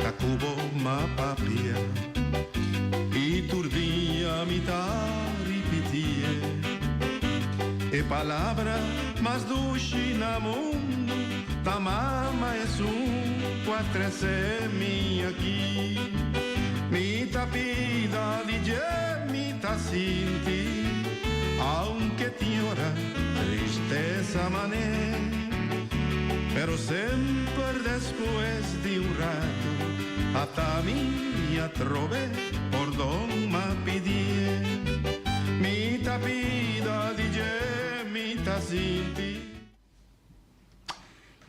Ta ku bo m'a papia I tur dia mi ta ripitié E palabra mas dushi na mundu Ta mama esun ku a trese mi aki Mi ta pida di dje mi ta sinti Aunke tin ora tristesa mané Pero semper despues di un ratu Ata mi atrobe pordon m'a pidié Mi ta pida di dje mi ta sinti.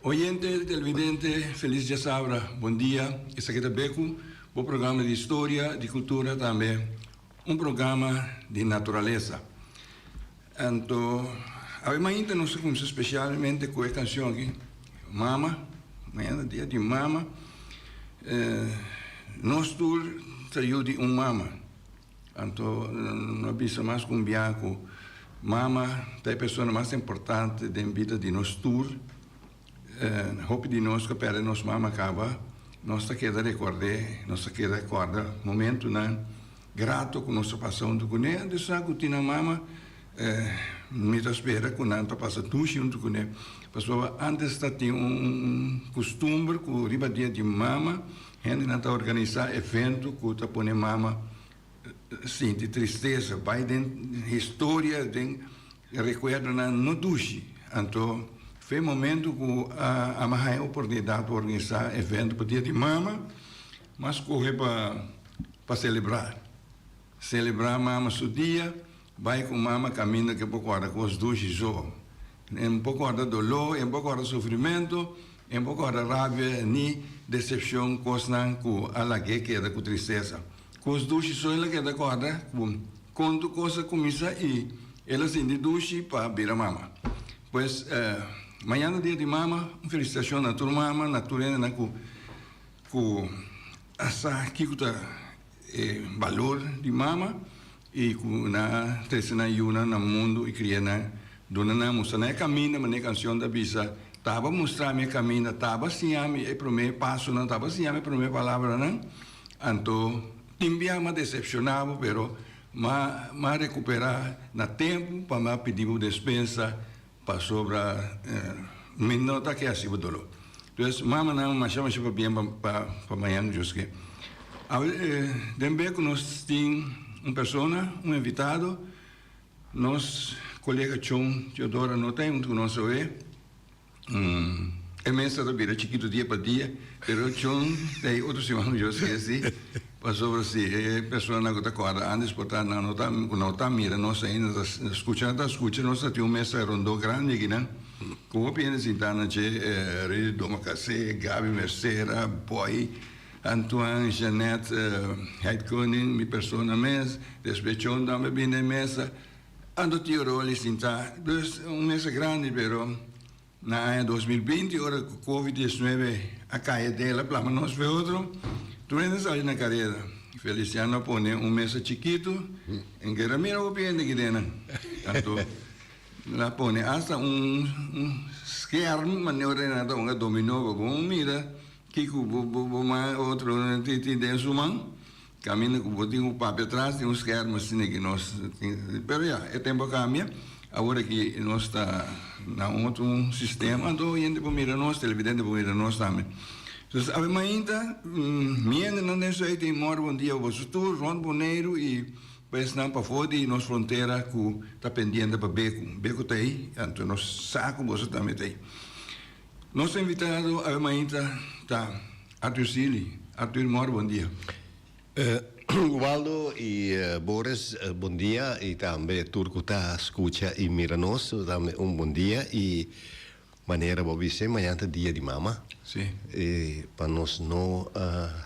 Oyente, televidente, felis djasabra, bon dia. Esaki ta Beku, bo programa di historia, di kultura, tambe un programa di naturalesa. Anto, awe mainta nos ta kuminsá spesialmente ku e kanshon aki, Mama, mañana ta dia di mama. Nos tur ta yu di un mama. Anto no a bisa mas ku un biaha ku mama ta e persona mas importante den bida di nos tur. Hopi di nos ku a pèrdè nos mama kaba, nos ta keda rekord'é, nos ta keda kòrda momentunan grato ku nos a pasa huntu kuné. Anto esnan ku tin nan mama, mi ta spera ku nan ta pasa dushi huntu kuné. Pasobra ántes ta tin un kustumber ku riba dia di mama, Hendenan ta organisá evento ku ta pone mama sinti tristesa, bai den historia, den rekuerdonan no dushi. Anto fe momento ku a haña oportunidat pa organisá evento pa dia di mama, m'a skohe pa pa selebrá. Selebrá mama su dia, bai ku mama kaminda ku e por kòrda kos dushi so. E no por kòrda doló, e no por kòrda sufrimentu, e no por kòrda rabia ni desepshon, kosnan ku a lag'é keda ku tristesa. Kos dushi so el a keda kòrda ku kon tur kos a kuminsá i el a sinti dushi pa bira mama. Pues, mañana dia di mama, un felisitashon na tur mama, na tur hendenan ku ku a sa kiko ta E balor di mama i ku nan a trese nan yunan na mundu i kria nan, duna nan mustra nan e kaminda manera e kanshon ta bisa, Taba mustra mi e kaminda, taba siña mi e promé pasonan, taba siña mi e promé palabranan. Anto tin bia m'a desepshoná bo, pero m'a m'a rekuperá na tempu pa m'a pidi bo despensa Pasobra mi no ta ke hasi bo doló. Pues mamanan masha masha pabien pa pa mañana Dios ke. Awe den be ku nos tin un persona, un invitado, nos kolega Chon Teodora no ta huntu ku nos awe. E mesa ta bira chikitu dia pa dia, pero Chon ta e otro siman Dios ke si. Pasobra si e personanan ku ta kòrda ántes por ta nan no ta ku no ta mira nos ainda ta skucha ta skucha nos ta tin un mesa rondó grandi akinan ku hopi hende sintá na dje Redi Domacassé, Gaby Mercera, Boy, Antoine, Jeanette, Heid Koning, mi persona mes, despues Chon tambe bini den mesa, anto Tio Rolly sintá, dus un mesa grandi pero. Na aña 2020 ora ku Covid 19 a kai aden el a plama nos fe otro, tur hende sali na kareda. Feliciano a pone un mesa chikitu en kera mira hopi hende aki den nan. Anto el a pone asta un un skerm manera ora nan ta hunga dominó pa bo mira kiko bo bo man otro tin den su man. Caminda cu bo tin cu papia atras tin un scherm asina ki nos tin, pero ya, e tempo a cambia, awor aki nos ta na un otro sistema, anto hende por mira nos, televidente por mira nos tambe. Entonces awe mainta mi hendenan den Zuid tin mor bon dia boso tur rond Boneiru y pa esnan pafó di nos frontera cu ta pendiente pa Becu. Becu ta ey, anto nos sa cu boso tambe ta ey. Nos invitado awe mainta ta Arthur Sealy. Arthur Mor, bon dia. Waldo y Boris, bon dia y tambe tur cu ta scucha y mira nos tambe un bon dia y manera bo bisa mañana ta dia di mama. Sí. Y pa nos no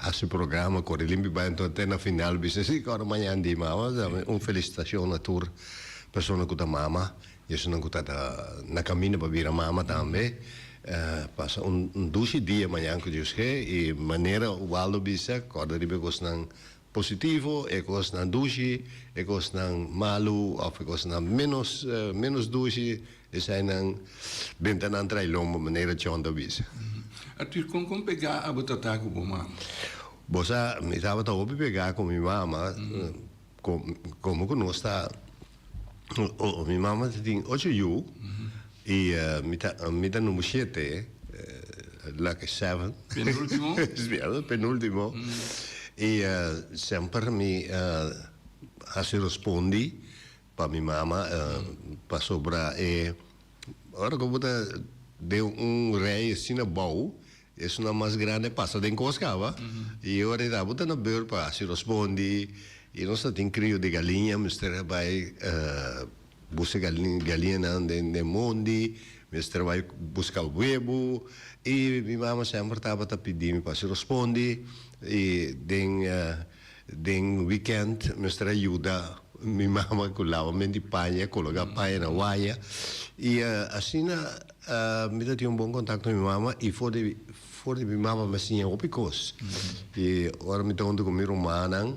haci programa core limpi bay enton te na final bisa si ora mañana di mama un felicitacion na tur persona cu ta mama. I esunnan ku ta na kaminda pa bira mama tambe, pasa un dushi dia mañan ku Dios ke. I manera Waldo bisa, kòrda riba e kosnan positivo, e kosnan dushi, e kosnan malu òf e kosnan ménos ménos dushi. Eseinan benta nan trai lomba manera John ta bisa. Arthur, kon kon pegá abo ta ta ku bo mama? Bo sa, mi tabata hopi pegá ku mi mama, komo ku nos ta, mi mama ta tin ocho yu i mi ta mi ta number shete, lucky seven. Penultimo? Penultimo. I semper mi hasi respondi Pa mi mama pasobra e ora ku bo ta den un rei asina bou, esunnan mas grandi a pasa den kos kaba i ora ei bo ta na beur pa hasi rospondi i nos ta tin krio di galiña mester a bai buska galiñanan den mondi, mester a bai buska webu i mi mama semper tabata pidi mi pa hasi rospondi i den Den weekend mester a yuda mi mama cu lavament di paña, cologa paña na waya y asina mi ta tin un bon contacto cu mi mama y for di for di mi mama mi a siña hopi cos y ora mi ta hunto cu mi rumannan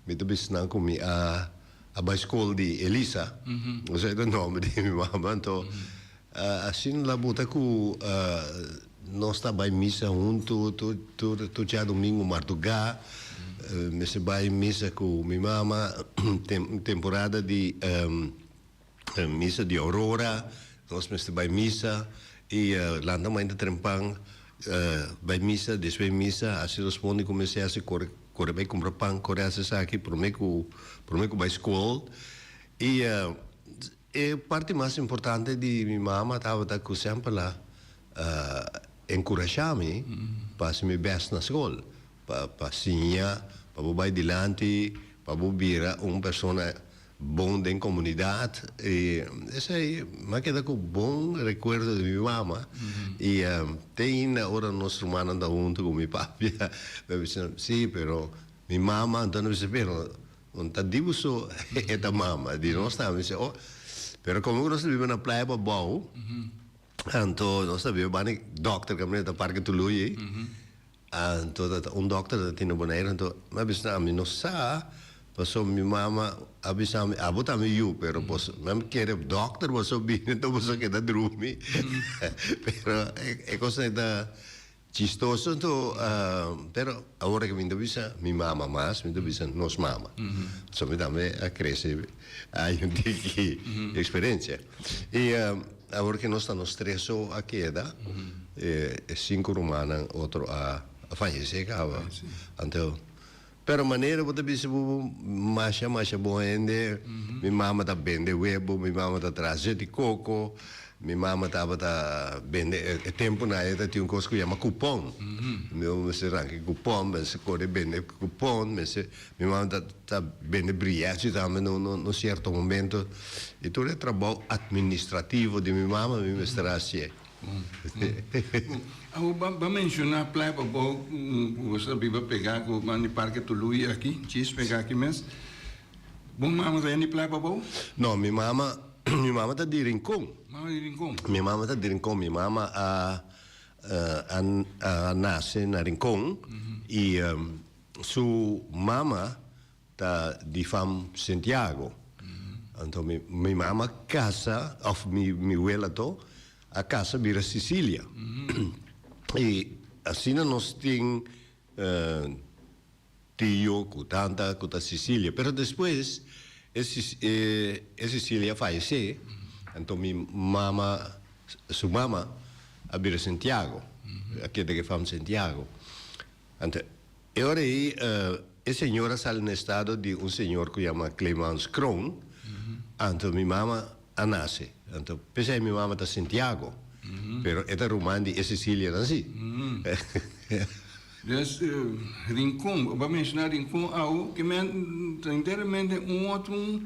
mi ta bisa nan cu mi a a bay scol di Elisa, osea ta nomber di mi mama, anto asina la buta cu Nos ta bai misa huntu tur tur tur djadumingu marduga. Mester bai misa ku mi mama temporada di misa di aurora nos mester bai misa i lanta mainta trempan bai misa despues misa hasi rospondi ku mester hasi kore kore bai kumpra pan kore hasi esaki prome ku prome ku bai skol i E parti mas importante di mi mama tabata ku semper la enkurashá mi pa hasi mi bèst na skol, pa pa siña, pa bo bai dilanti, pa bo bira un persona bon den komunidat. I esei mi a keda ku bon rekuerdo di mi mama i te ainda ora nos rumannan ta huntu ku mi papia, mi a bisa, sí, pero mi mama, anto nan a bisa, pero Un ta di boso e ta mama, di nos tambe si oh. Pero como nos ta biba na Playa Pabou, anto nos ta biba banda di dokter kaminda ta Parke Tului, anto ta un dokter ta tin na Bonaire, anto mi a bisa ami no sa, pasobra mi mama a bisa mi abo ta mi yu, pero boso mi a kere dokter boso bini anto boso keda drumi, pero e kos ta. Chistoso anto, pero awor ke mi ta bisa mi mama mas, mi ta bisa nos mama. So mi tambe a crece hay un tiki experiencia. Y awor ke nos ta nos tres so a keda, e cinco rumannan otro a fayece caba. Anto, pero manera bo ta bisa bo masha masha bon hende, mi mama ta bende webo, mi mama ta traha zet di koko, mi mama tabata bende, e temponan ei ta tin un kos ku yama kupon, mi mama mester ranka e kupon, mester kore bende kupon, mester, mi mama ta ta bende brièchi tambe na un sierto momento, i tur e trabou atministrativo di mi mama mi mester hasié. Awor bo a menshoná Playa Pabou ku bo sa biba pegá ku man di Parke Tului aki, djis pegá aki mes. Bo mama ta yen di Playa Pabou? No, mi mama, mi mama ta di Rincon. Mama di Rincon? Mi mama ta di Rincon. Mi mama a a nase na Rincon i su mama Ta di fam Santiago. Anto mi mi mama casa of mi mi wela to a casa bira Sicilia. I asina nos tin tio cu tanta cu ta Sicilia. Pero despues e e Sicilia a fayece, anto mi mama su mama a bira Santiago, a keda cu e fam Santiago. Anto e ora ei e señor a sali na estado di un señor ku yama Clemens Kroon, anto mi mama a nase. Anto p'esei mi mama ta Santiago, pero e ta ruman di e Cecilianan si. Dus Rincon, bo a menshoná Rincon awo, ke men ta enteramente un otro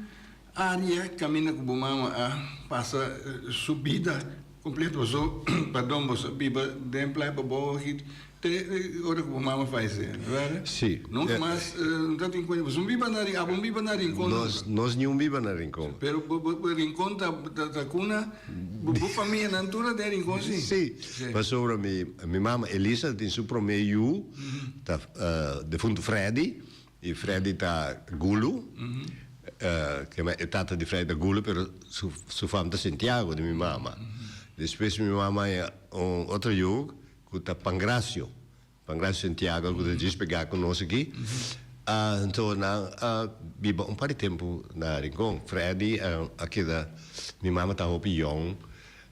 área kaminda ku bo mama a pasa su bida Completo boso, pardon, boso a biba den Playa Pabou aki te ora cu bo mama fayece, no berde? Si. Nunca mas no ta tin cuenta, boso no biba na Rincon, abo no biba na Rincon nunca? Nos, nos niun biba na Rincon. Pero bo, bo, bo Rincon ta, ta, ta cuna, bo, bo famianan tur a den Rincon si? Si, pasobra mi, mi mama Elisa tin su prome yu, ta defunto Freddy, y Freddy ta Gulu. Ke e tata di Freddy ta Gulo pero su su fam ta Santiago di mi mama. Despues mi mama haña un otro yu ku ta Pangracio. Pangracio Santiago ku ta djis pegá ku nos aki. Anto nan a biba un par di tempu na Rincon. Freddy a keda, mi mama ta hopi yòn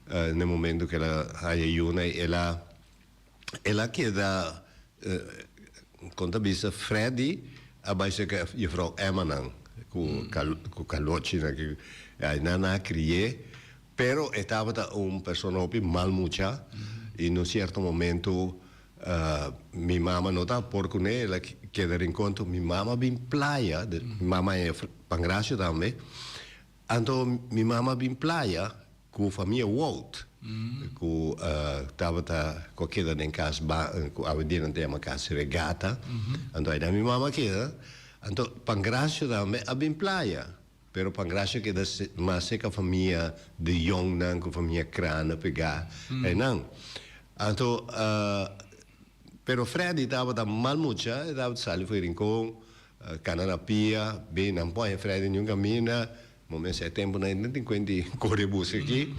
na e momento ku el a haña yuna i el a El a keda kon ta bisa Freddy a bai serka juffrouw Emma nan ku ku kalochi nan ku nan a kri'é pero e tabata un persona hopi mal mucha i na un sierto momento mi mama no ta por kuné el a keda Rincon mi mama a bin playa mi mama e Pangracio tambe anto mi mama a bin playa Ku famia Wout, ku tabata ku a keda den kas ba ku awendia nan ta yama kas Regata. Anto ainan mi mama a keda. Anto Pangracio tambe a bin playa, pero Pangracio a keda mas serka famia de Jongnan ku famia Krana pegá einan. Anto pero Freddy tabata mal mucha, e tabata sali for e Rincon, kana na pia, bin nan pon Freddy niun kaminda. Momento e tempo nan no tin cuenta di core busca aki.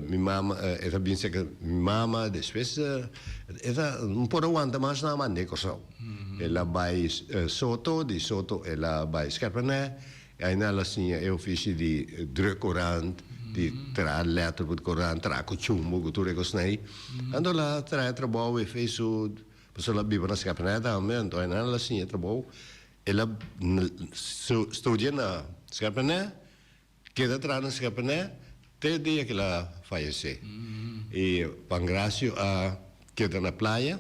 Mi mama e ta bin cerca mi mama despues e ta no por a wanta mas nan a manda Corsou. El a bay Soto, di Soto el a bay Scherpenhei y ayina el a siña e ofishi di druk corant, di traha letter cu corant, traha cu chumbo cu tur e cosnan ey. Anto el a traha e trabou e fei su pasobra el a biba na Scherpenhei tambe anto ayina el a siña e trabou. El a studia na Scherpenhei, keda traha na Scherpenhei te dia ku el a fayesé. I Pangracio a keda na playa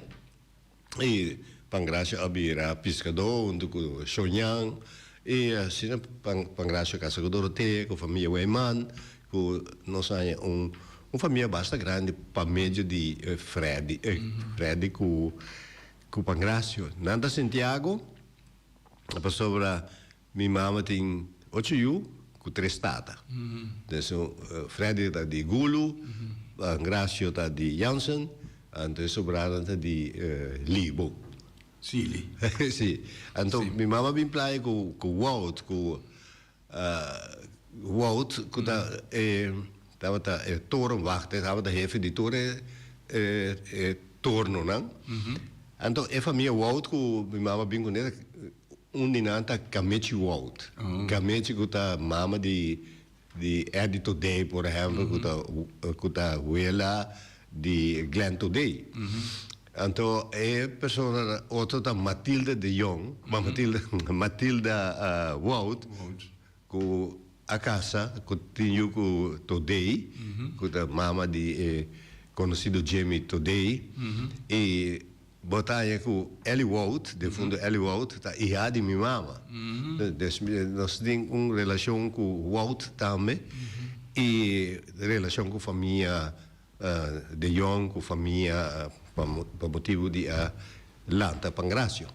i Pangracio a bira piskadó huntu ku Shonyan i asina Pangracio a kasa ku Dorotea ku famia Weyman ku nos haña un famia basta grandi pa medio di Freddy, Freddy ku Ku Pangracio. Nan ta Santiago pasobra mi mama tin ocho yu ku tres tata. Entonces Freddy ta di Gulu, Pangracio ta di Jansen, anto e sobranan ta di Libo. Sili. Si. Anto mi mama bin playa ku Wout ku Wout ku ta e tabata e torenwachter, tabata hefe di tur e e tornonan. Anto e famia Wout ku mi mama bin kuné un di nan ta Kamechi Wout. Kamechi ku ta mama di di Eddy Todey por ehèmpel ku ta ku ta wela di Glenn Todey. Anto e persona otro ta Matilda de Jong, Matilda Matilda Wout ku a kasa ku tin yu ku Todey ku ta mama di e konosido Jimmy Todey i bo ta haña ku Elly Wout, defunto Elly Wout ta iha di mi mama. Des nos tin un relashon ku Wout tambe i relashon ku famia De Jong ku famia pa motibu di a lanta Pangracio.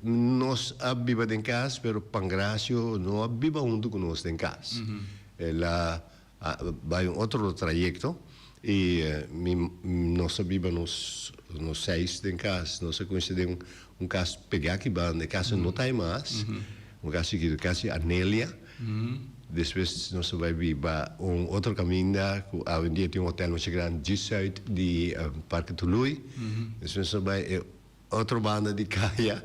Nos a biba den kas pero Pangracio no a biba huntu ku nos den kas. El a bai un otro trayekto i mi nos a biba nos nos seis den kas. Nos a kuminsá den un kas pegá aki banda, e kas no ta ei mas, un kas chikitu, kas di Anelia. Despues nos a bai biba un otro caminda cu awendia tin un hotel masha grandi djis zuid di Parke Tului. Despues nos a bai e otro banda di caya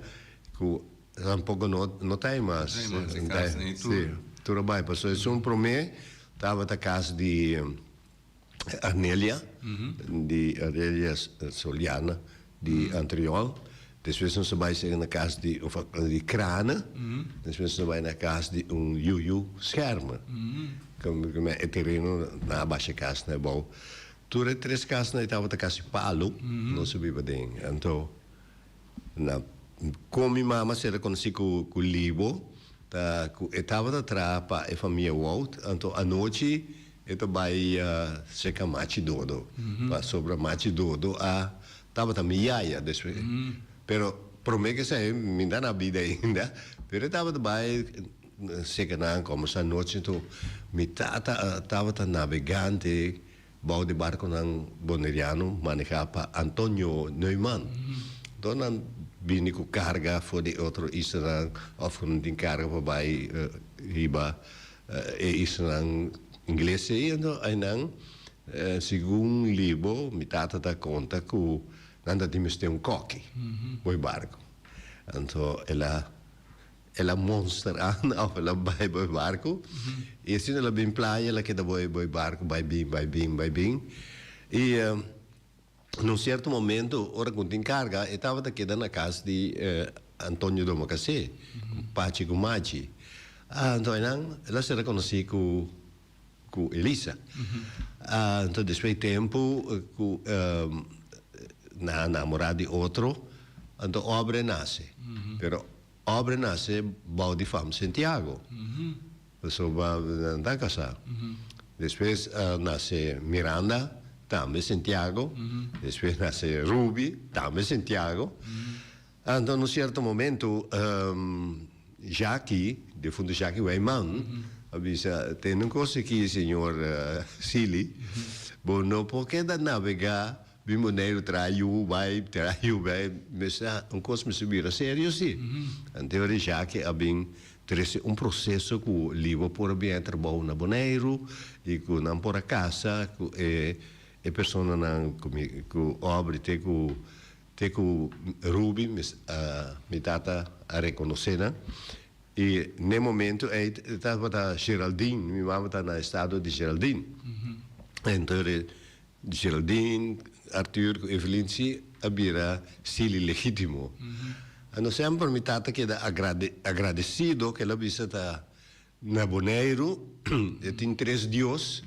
cu tampoco no no ta ei mas. No ta ei mas, e cas nei tur. Si, tur a bai. Pasobra esun prome tabata cas di Arnelia, di Arnelia Soliana di Antriol. Despues nos a bai sega na kas di un di Krane. Despues nos a bai na kas di un Yuyu Schermer. E tereno nan a basha e kas na abou. Tur e tres kasnan ei tabata kasi palu nos a biba den. Anto na kon mi mama sera konosí ku Libo ta ku e tabata traha pa e famia Wout. Anto anochi E ta bai serka Machi Dodo, pasobra Machi Dodo a tabata mi yaya despues. Pero prome ke esei mi ta na bida ainda, pero e tabata bai serka nan kombersa anochi. Anto mi tata tabata nabegante bou di barkonan boneriano maneha pa Antonio Neumann. Anto nan. bini ku karga for di otro islanan òf ku nan tin karga pa bai riba e islanan ingles ei. Anto einan segun Libo mi tata ta konta ku nan ta tin mester un kòki bo e barku. Anto el a El a monster aan of el a bai bo e barco y asina el a bin playa el a keda bo e barco bai bin bai bin bai bin y na un cierto momento ora cu tin carga e tabata keda na cas di Antonio Domacassé Pachi cu Machi anto aynan el a ser reconoci cu cu Elisa anto despues di tempo cu nan a namora di otro anto Aubrey nace pero Aubrey nace bou di fam Santiago pasobra nan ta casa despues a nace Miranda tambe Santiago despues nace Ruby tambe Santiago anto na un cierto momento Jackie defunto Jackie Wijman a bisa tende un cos aki señor Silly bo no por keda nabega Bin Boneiru traha yu bai, traha yu bai, mester un kos mester bira serio si. Anto ora Jackie a bin trese un proseso ku Libo por a bin a trabou na Boneiru i ku nan por a kasa ku e e personanan ku mi ku Aubrey te ku te ku Ruby mi tata a rekonosé nan. I n'e momento ei tabata Geraldine, mi mama ta na estado di Geraldine. Anto ora Geraldine, Arthur ku Evelyn si a bira sili legítimo. Anto semper mi tata keda agradesido ku el a bisa ta na Boneiru e tin tres dios,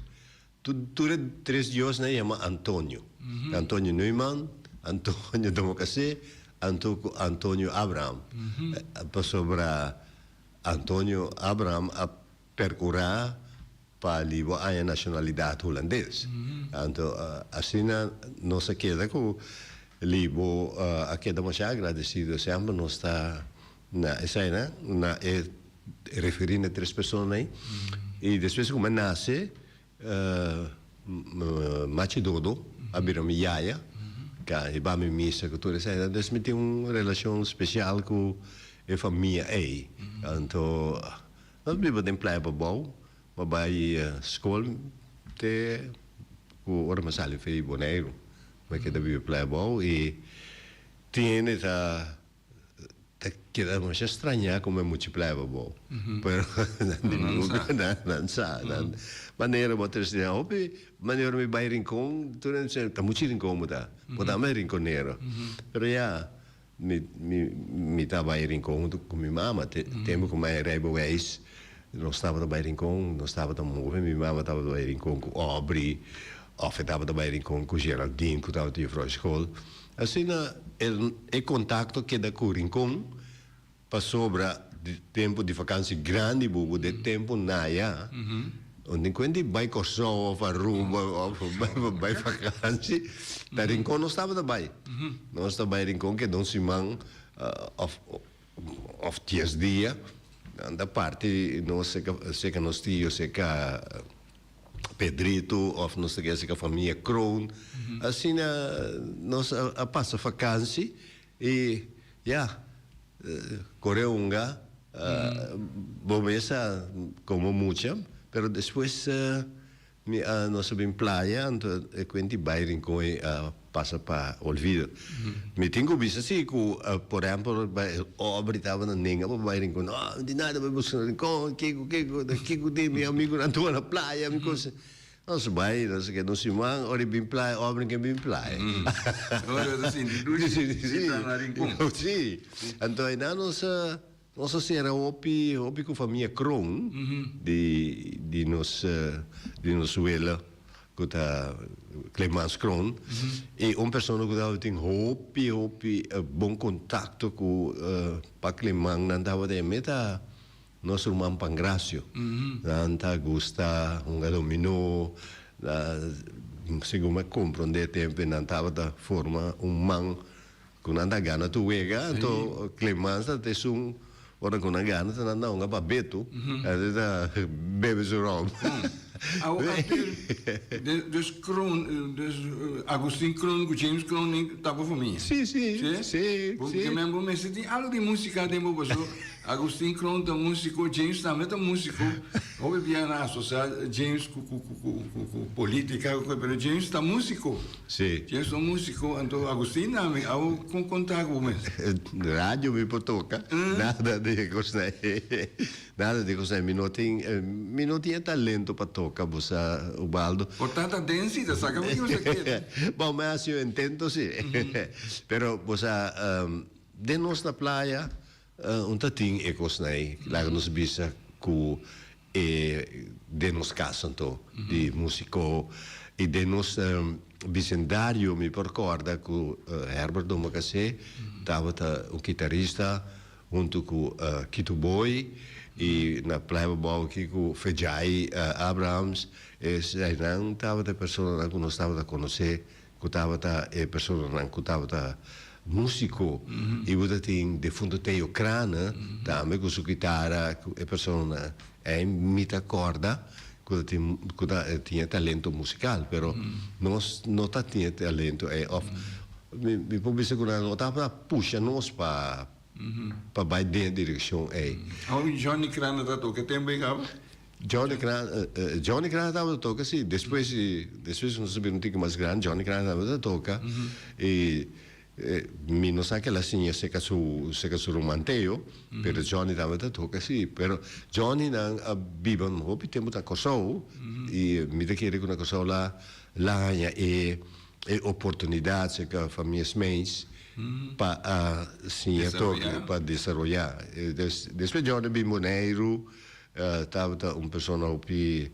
tur e tres diosnan yama Antonio. Antonio Neumann, Antonio Domocasé, anto ku Antonio Abraham. Pasobra Antonio Abraham a percura pa libo haña nacionalidad hulandes. Anto asina nos a keda cu libo a keda masha agradecido. Semper nos ta na esainan, na e referi na e tres persona ei. Y despues cu mi a nace, Machi Dodo a bira mi yaya, ca hiba mi misa cu tur esainan. Entonces mi tin un relacion special cu e famia ei. Anto Nos biba den Playa Pabou, ma bai skol te ku ora mi sali for di Boneiru. Mi keda biba Playa Abou i tin hende ta ta keda masha strañá ku mi mucha Playa Pabou. Pero nan di mi nan nan sa. Nan manera bo ta siña hopi manera mi bai Rincon tur hende ta bisa ta mucha Rincon bo ta, bo ta ama e rinconero. Pero ya. Mi mi mi ta bai Rincon huntu ku mi mama. Te tempu ku mi a rijbewijs nos tabata bai Rincon, nos tabata move. Mi mama tabata bai Rincon ku Aubrey òf e tabata bai Rincon ku Geraldine ku tabata jufrou di skol. Asina el e kontakto keda ku Rincon pasobra di tempu di vakansi grandi bubu de tempu naya. Un kuent di bai Kòrsou òf Aruba òf bai vakansi, ta Rincon nos tabata bai. Nos ta bai Rincon keda un siman òf òf dies dia. Nan ta parti nos seka seka nos tio seka Pedrito òf nos ta keda seka famia Kroon. Asina nos a pasa vakansi i ya kore hunga. Bo mes a como mucha, pero despues mi a nos a bin playa, anto e cuenti bay Rincon y a pasa pa olvido. Mi tin cu bisa si cu por ehempel bay Aubrey tabata nenga pa bay Rincon, no mi tin nada bay busca na Rincon, kico kico kico tin mi amigonan tur na playa, mi cosa. Nos bai, nos a keda un siman, ora e bin playa, Aubrey ke bin playa. Ora ta sinti dushi Sí, di ta na Rincon. Sí. Anto einan nos a nos a sera hopi hopi ku famia Kroon di di nos di nos wela ku ta Clemans Kroon. I un persona ku tabatin hopi hopi bon kontakto ku pa Cleman nan tabata e meta Nos ruman Pangracio. Nan ta gusta hunga dominó. Segun mi a comprende e tempo nan tabata forma un man cu nan ta gana tur wega. Anto Clemans ta esun Ora ku nan gana ta nan hunga pa Beto, e ta bebe su rom. Awo Arthur, dus Kroon, dus Agustin Kroon ku James Kroon nan ta bo famia? Si, si, si, si. Bo men bo mester tin algo di musica den bo paso Agustin Kroon ta musico, James tambe ta musico. Hopi bia nan asocia James ku ku ku ku politica pero James ta musico. Sí. James ta un musico, anto Agustin tambe. Awo con conta cu bo mes? Radio mi por toca, nada di e cosnan ei. Nada di e cosnan ei. Mi no tin, mi no tin e talento pa toca, bo sa, Ubaldo. Por tanta densi ta saca bo kiba sa keda. Bon, mi a haci un intento si. Pero bo sa, den nos na playa, un ta tin e cosnan ei. Laga nos bisa cu E den nos cas anto di musico y den nos bicendario mi por corda cu Herbert Domacassé tabata un kitarista hunto cu Kito Boy y na Playa Babao aki cu Fejai Abrahams esainan tabata e personanan cu nos tabata conoce cu tabata e personanan cu tabata musico y bo ta tin defunto Theo Crane tambe cu su kitara cu e personanan ey mi ta corda cu ta tin cu ta tin e talento musical pero nos no ta tin e talento ey of mi por bisa cu nan no tabata pusha nos pa pa bay den e direccion ey. Awo Johnny Crane ta toca tempo ey caba? Johnny Crane, Johnny Crane tabata toca si, despues di, despues nos a bira un tiki mas grandi, Johnny Crane tabata toca y mi no sa kila siña cerca su, cerca su ruman Teo, pero Johnny tabata toca si, pero Johnny nan a biba hopi tempo na Kòrsou y mi ta kere ku na Kòrsou la la haña e e oportunidad cerca famia Smeys pa a siña toca, pa desaroya. Despues Johnny a bin Boneiru. Tabata un persona hopi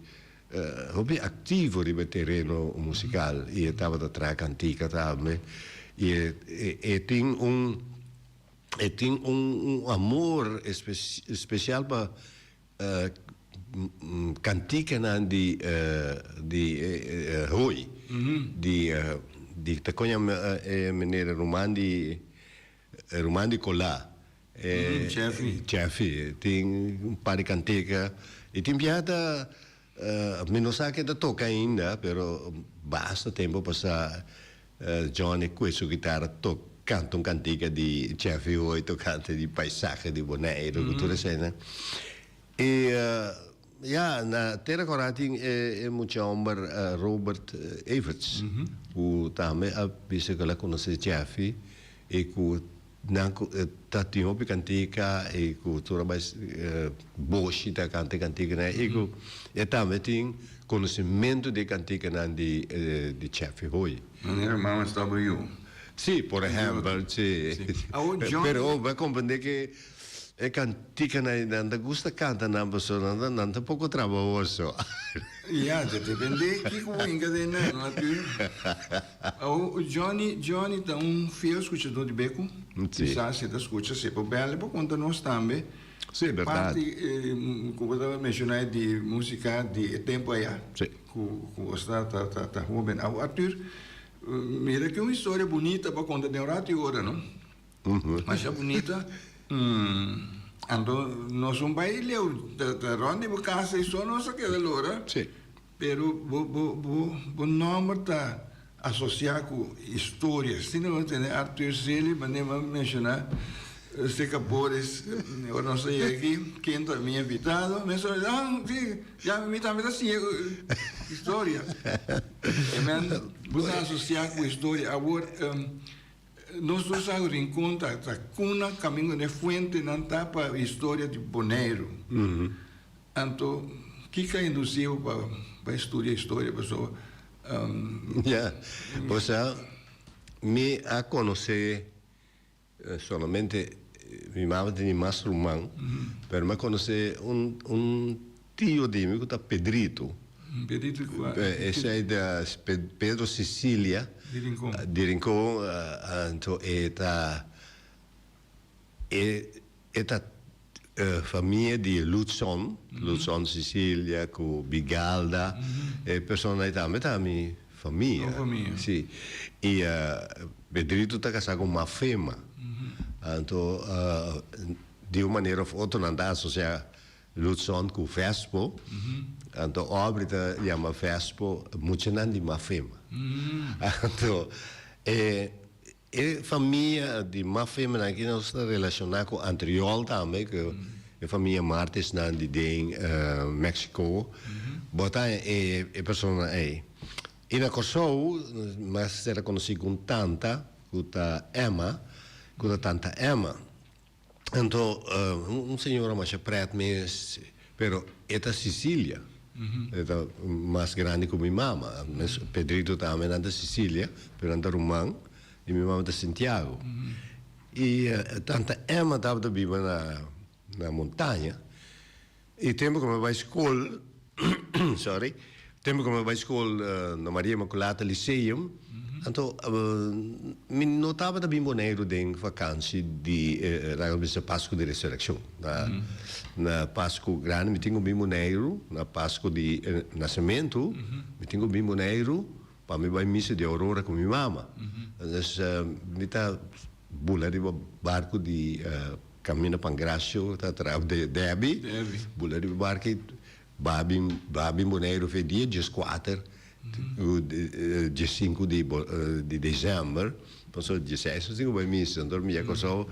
hopi activo riba e tereno musical y e tabata traha cantica tambe y e e tin un e tin un un amor especial pa canticanan di di hoy di di ta con yama e meneer ruman di ruman di Colá. Cheffy. Cheffy tin un par di cantica y tin biaha ta mi no sa ke ta toca ainda pero basta tempo pasa Johnny cu su guitarra to canta un cantica di Cheffy Hoy tocante di paisahe di Boneiru cu tur eseinan y ya na Tera Cora tin e mucha homber Robert Everts cu tambe a bisa cu el a conoce Cheffy y cu Nan ku ta tin hopi kantika i ku tur a bai boshi ta kanta e kantikanan i ku e tambe tin konosementu di e kantikanan di di Cheffy Hoy. Manera Mama Staba Yu. Si, por ehèmpel, si. Pero bo a komprendé ke e kantikanan nan ta gusta kanta nan pasobra nan ta nan ta poko trabahoso. Ya, ta dependé kiko bo hinka den nan, natuur. Awo Johnny, Johnny ta un fiel scuchador di Beco. Sí. Kisas si e ta scucha, si e por bel e por conta nos tambe. Sí, berdad. Parti cu bo ta menciona di musica di e tempo aya. Sí. Cu cu bo ta ta ta hoben. Awo Arthur, mira ki un historia bunita bo a conta den un rato y ora, no? Masha bunita. Anto nos un bai leu, ta ta rond di bo casa y so nos a keda lora. Sí. Pero bo bo bo bo nomber ta asocia cu historia. Asina bo tene Arthur Sealy, manera mi a menciona Seca Boris ora nos a yega aki, ken ta mi invitado, mi a sali, ah si, ya mi tambe ta siña historia. E men bo ta asocia cu historia. Awor nos tur sa cu Rincon ta ta cuna caminda den fuentenan ta pa historia di Boneiru. Anto, kiko a indusi bo pa bai studia historia? Pasobra. Ya, osea, mi a konosé solamente mi mama tene mas ruman, pero mi a konosé un un tio di mi ku ta Pedrito. Pedrito kua? Esei ta Pedro Cecilia. Di Rincon. Di Rincon, anto e ta e e ta Famia di Lutzon, Lutzon Cecilia cu Bigalda, e persona ei tambe ta mi famia. Bo famia. Si. Y Pedrito ta casa cu Mafema. Anto Di un manera of otro nan ta asocia Lutson cu Vespo, anto Aubrey ta yama Vespo muchanan di Mafema. Anto e e famia di Mafemanan aki nos ta relaciona cu Antriol tambe, cu e famia Martesnan di den Mexico, bo ta e e personanan ey. Y na Corsou mas ser conoci cu un tanta cu ta Emma, cu ta tanta Emma. Anto un señora masha pret mes, pero e ta Sicilia. E ta mas grandi ku mi mama. Pedrito tambe nan ta Sicilia, pero nan ta ruman, i mi mama ta Santiago. I tanta Emma tabata biba na na montaña. I tempu ku mi a bai skol, sorry, tempu ku mi a bai skol na Maria Immaculata Lyceum, anto mi no tabata bin Boneiru den vakansi di, laga nos bisa Pasku di Resurekshon. Na na Pasku grandi mi tin ku bin Boneiru, na Pasku di Nasementu mi tin ku bin Boneiru pa mi bai misa di Aurora ku mi mama. Dus mi ta bula riba barku di. Camino Pangracio ta traha de Debbie, bula riba barca y ba bin ba bin Boneiru fe dia dieskuater diesinku di di december pasobra dieseis nos tin ku bai misa anto mi ya Kòrsou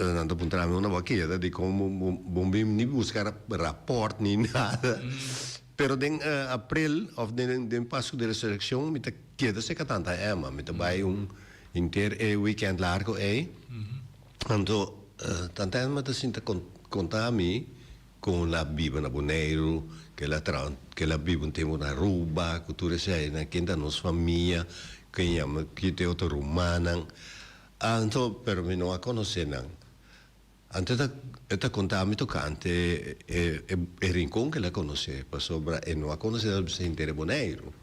nan ta puntra mi unda bo a keda dikon bo bin ni buska rapòrt ni nada pero den april òf den Pasku di Resurekshon mi ta keda serka tanta Emma mi ta bai un Henter e weekend largo ei, anto tanta Emma ta sinta konta mi kon el a biba na Boneiru, ke el a traha, ke el a biba un tempu na Aruba, ku tur eseinan, ken ta nos famia, ken yama, ki ta e otro rumannan. Anto, pero mi no a konosé nan. Anto e ta e ta konta mi tokante e e rincon ke el a konosé, pasobra e no a konosé henter e Boneiru.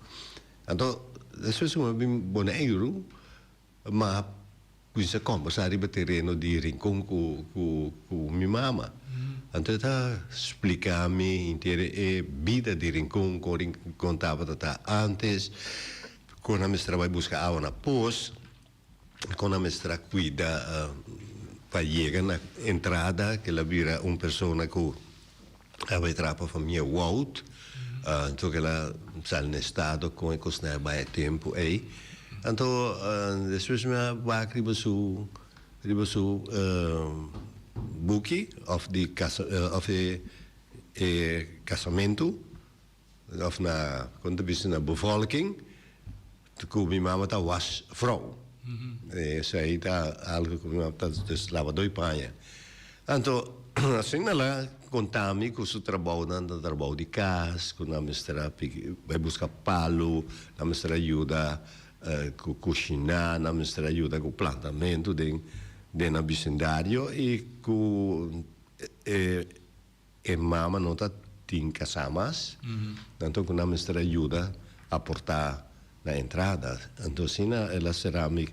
Anto, despues ku mi a bin Boneiru, m'a kuminsá kòmbersá riba tereno di Rincon ku ku ku mi mama. Anto e ta splika mi henter e bida di Rincon, kon Rincon tabata ta ántes, kon nan mester a bai buska awa na pos, kon nan mester a kuida pa yega na entrada, ke el a bira un persona ku A bai traha pa famia Wout, anto ke la sali na estado kon e kosnan a bai e tempu ei. Anto despues mi a wak riba su riba su buki of di kasa of e e kasamentu of na kon ta bisa na bevolking ku mi mama ta was vrou. Esei ta algu ku mi mama ta dus labadó i paña. Anto asina el a konta mi ku su trabounan ta trabou di kas, ku nan mester a piki bai buska palu, nan mester a yuda ku kushiná, nan mester a yuda ku plantamentu den den nan bisindario i ku e E mama no ta tin kasá mas, anto ku nan mester a yuda aportá na entrada. Anto asina el a sera mi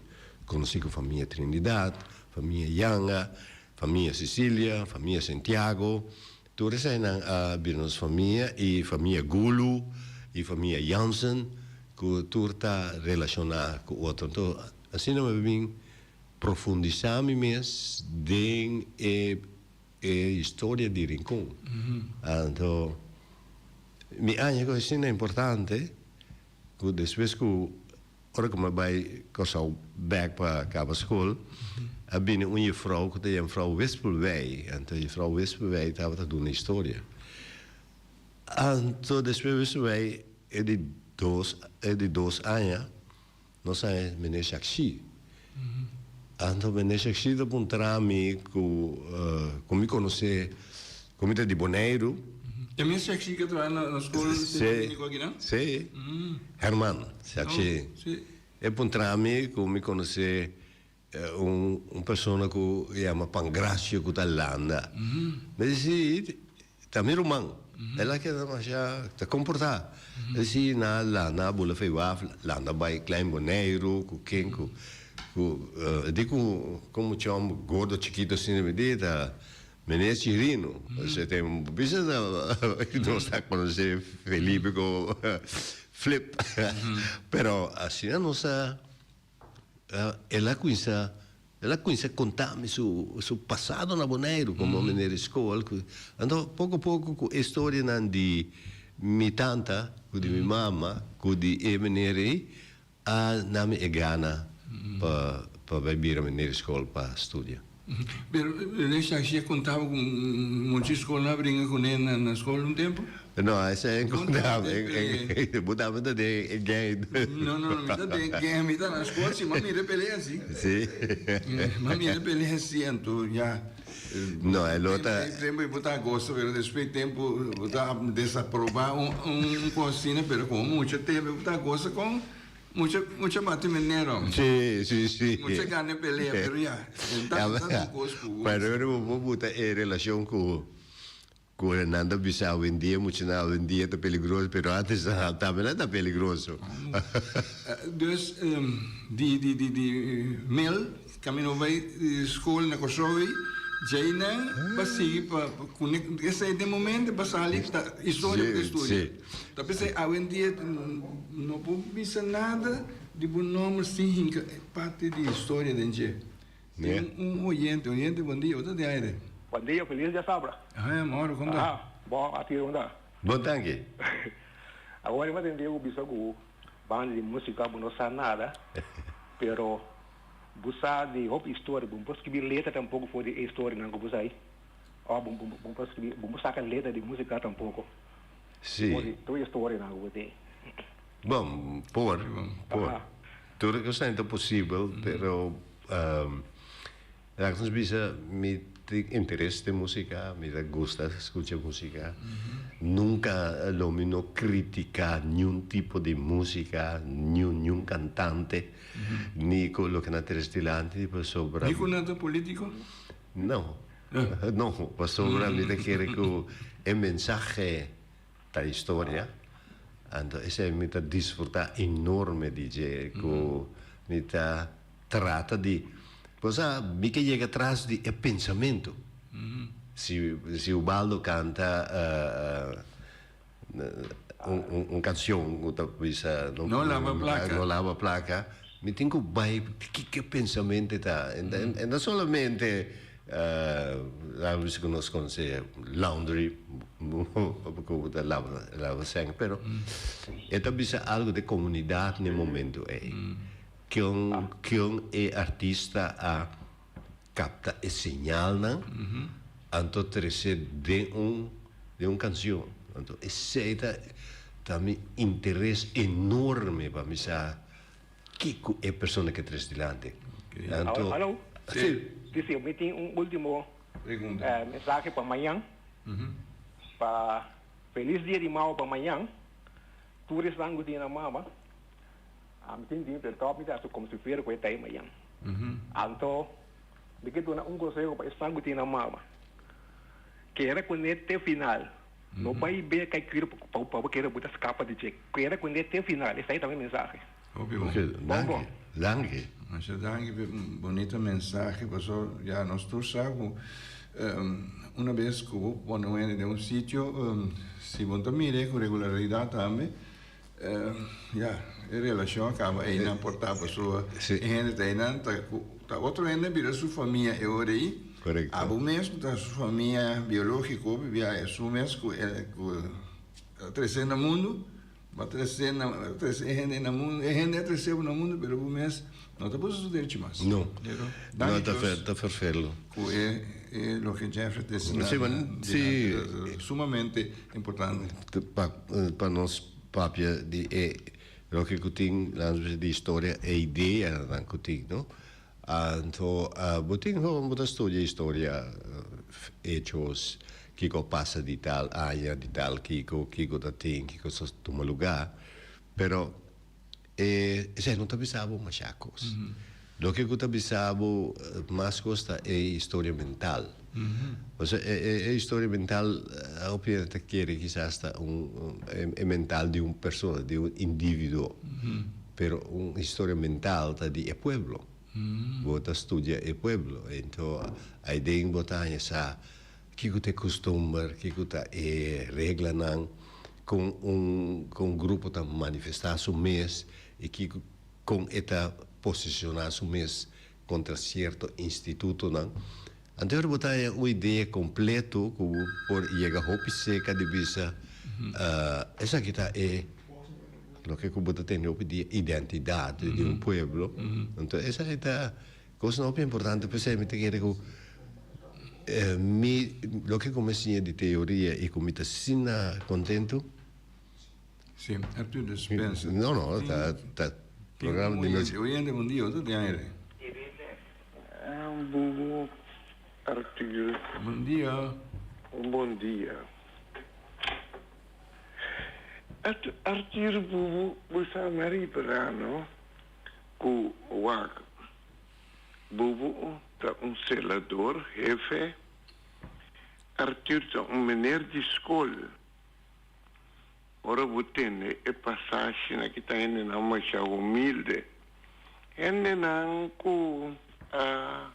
konosí ku famia Trinidad, famia Yanga, famia Cecilia, famia Santiago. Tur eseinan a bira nos famia i famia Gulu i famia Jansen ku tur ta relashoná ku otro. Anto asina mi a bin profundisá mi mes den e. E historia di Rincon. Anto mi aña ku asina importante ku despues ku ora ku mi a bai Kòrsou bèk pa kaba skol a bini un jefrou ku ta yama frou Wispelwey. Anto jefrou Wispelwey tabata duna historia. Anto despues Wispelwey e di dos e di dos aña. Nos a meneer Shakshi. Anto meneer Shakshi ta puntra mi ku ku mi konosé ku mi ta di Boneiru. E meneer Shakshi ke traha na skol tékniko aki nan? Si, Herman Shakshi. E puntra mi ku mi konosé un persona ku yama Pangracio ku ta landa. Mi di si, ta mi ruman. El a keda masha ta komportá. El di si, nan a landa a bula fei waf, landa bai Klein Boneiru ku ken ku ku e di ku ku mucha hòmber gordo chikito asina. Mi di ta Meneer Chirino. Esei ta un bisa nos ta konosé Felipe ku Flip. Pero asina nos a. El a cuminsa El a kuminsá konta mi su su pasado na Boneiru komo meneer di skol. Anto poko poko ku e storianan di mi tanta ku di mi mama ku di e meneer ei a na mi e gana pa pa bai bira meneer di skol pa studia. Pero esaki a kontaba ku mucha skol no a bringa kuné na skol un tempu? No, esei a kontaba. Bo tabata den e gang. No, no, mi ta den gang, mi ta na skol si, m'a mira e pelea si. Si. M'a mira e pelea si, anto ya. No, e lo ta. Tempu bo ta gosa, pero despues tempu bo ta desaproba un kos asina, pero komo mucha tempu bo ta gosa kon. Mucha mucha bati menero. Sí, sí, sí. Mucha gana e pelea, pero ya. Ta ta un kos ku. Pero ora bo por buta e relashon ku ku nan ta bisa awendia, muchanan awendia ta peligroso, pero antes tambe nan ta peligroso. Dus di di di di mel Camino bai school na Kòrsou ei, djei nan pa sigui pa kune esei den momento pa sali ta historia ku ta studia. Ta p'esei awendia no por bisa nada di bo nòmber sin hinka e parti di historia den dje. Tin un oyente, oyente bon dia, bo ta den aire. Bon dia, feliz dia sabra. Ahe, moro, kon ta? Aha, bon, a tira unda. Bon tanki. Awor mi a tende bo bisa ku banda di musika bo no sa nada, pero Bo sa di hopi historia, bo no por skibi letra tampoko for di e historianan ku bo sa ei. Òf bo bo por skibi, bo por saka letra di músika tampoko Sí. for di tur e historianan ku bo tin. Bon, por, por. Tur e kosnan ta posibel, pero Laat nos bisa, mi tin interes den músika, mi ta gusta skucha músika. Nunka lo mi no kritiká niun tipo di músika, niun niun kantante, ni ku loke nan tres dilanti pasobra. Ni ku nan ta polítiko? No, no, pasobra mi ta kere ku e mensahe ta historia, anto esei mi ta disfrutá enorme di dje, ku mi ta Trata di, bo sa, mi ke yega tras di e pensamentu. Si, si Ubaldo kanta un, un kanshon ku ta bisa No laba plaka. No laba plaka, mi tin ku bai kiko e pensamentu ta. E no solamente, laga bisa ku nos konosé laundry, ku ta laba, laba sèn, pero e ta bisa algu di komunidat na e momentu ei. Kion kion e artista a capta e señalnan anto trece den un den un cancion. Anto esey ta ta mi interes enorme pa mi sa kico e persona ke trece dilanti. Anto Hallo? Si. Si si mi tin un ultimo mensahe pa mañan pa feliz dia di mama pa mañan tur esnan ku tin nan mama. Ami tin di pero tòg mi ta hasi komo si fuera ku e ta ei mañan. Anto mi ke duna un konseho pa esnan ku tin nan mama. Keda kuné te final. No bai be kai kuida pa bo kere bo ta skapa di dje. Keda kuné te final. Esei ta mi mensahe. Hopi bon. Oke, danki. Danki. Masha danki p'e bonito mensahe paso ya nos tur sa ku una bes ku bo pone un hende den un sitio si bo no ta mir'e ku regularidat tambe Ya, e relashon a kaba einan por ta pasobra e hende ta einan ta ku ta otro hende a bira su famia e ora ei. Korekto. Abo mes ku ta su famia biológiko pabia e su mes ku e ku a trese na mundu, bo a trese na a trese e hende na mundu, e hende a trese bo na mundu pero bo mes no ta puso su derecho mas. No, Pero no danki ta Dios ta ferfelo. ku e e loke Jeffrey ta esina Sí, man, sí. sumamente importante. Pa pa nos papia di e loke ku tin laat nos bisa di historia e ideanan ku tin no. Anto bo tin bo ta studia historia hechos kiko a pasa di tal aña di tal kiko kiko ta tin kiko sa tuma luga pero e esei no ta bisa bo masha kos. Loke ku ta bisa bo mas kos ta e historia mental. Pasobra e historia mental hopi hende ta kere kisas ta un e mental di un persona, di un individuo. Pero un historia mental ta di e pueblo. Bo ta studia e pueblo. Ento aiden bo ta haña sa kiko ta e kustumber, kiko ta e reglanan, kon un kon un grupo ta manifestá su mes i kiko kon e ta posicioná su mes. kontra sierto institutonan. Anto ora bo ta haña un idea kompleto ku bo por yega hopi seka di bisa esaki ta e loke ku bo ta tene hopi di identidat di un pueblo. Anto esaki ta kosnan hopi importante p'esei mi ta kere ku mi loke ku mi a siña di teoria i ku mi ta asina kontentu. Si, Arthur Despensa. No, no, ta ta programa di nos. Oyente, bon dia, otro di aire. Bubu Arthur. Bon dia. Bon dia. Arthur Bubu bo sa na ripara no ku wak Bubu ta un selador hefe Arthur ta un meneer di skol. Ora bo tende e pasashinan ki ta hendenan masha humilde, hendenan ku a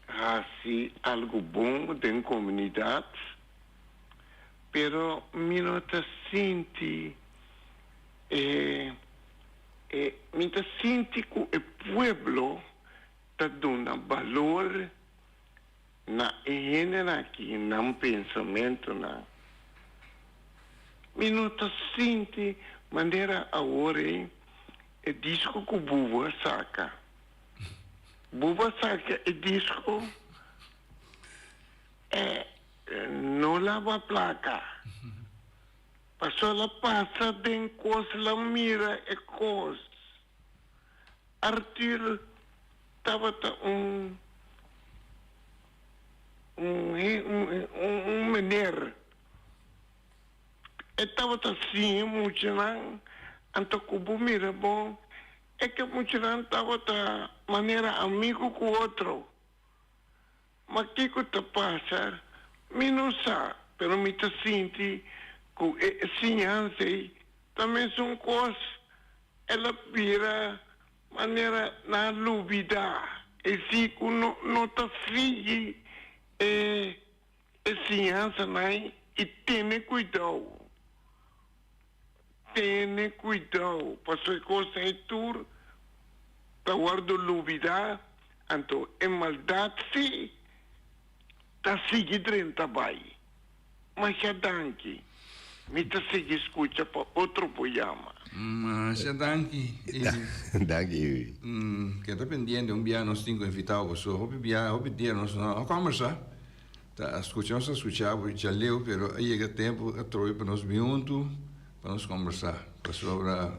hasi algu bon den komunidat, pero mi no ta sinti e e mi ta sinti ku e pueblo ta duna balor Na e hendenan aki nan pensamentunan. Mi no ta sinti manera awor ei e disko ku Bubu a saka. Bubu a saka e disko e no laba plaka. Pasobra el a pasa den kos el a mira e kos. Arthur tabata un un meneer. E tabata siña muchanan, anto ku bo mira bon e ke muchanan tabata manera amigu ku otro. Ma kiko ta pasa? Mi no sa, pero mi ta sinti ku e siñansa ei ta mesun kos. El a bira manera nan a lubidá e si ku no no ta sigui e e siñansanan ei i tene kuidou. Tene kuidou, pasobra e kosnan ei tur ta wòrdu lubidá, anto e maldat sí ta sigui drenta bai. Masha danki. Mi ta sigui skucha pa otro por yama. Masha danki. Danki. Keda pendiente un bia nos tin ku invitá bo so hopi bia hopi dia nos no a kòmbersá. Ta skucha nos a skucha bo djaleu pero a yega tempu atrobe pa nos bin huntu pa nos kombersá pasobra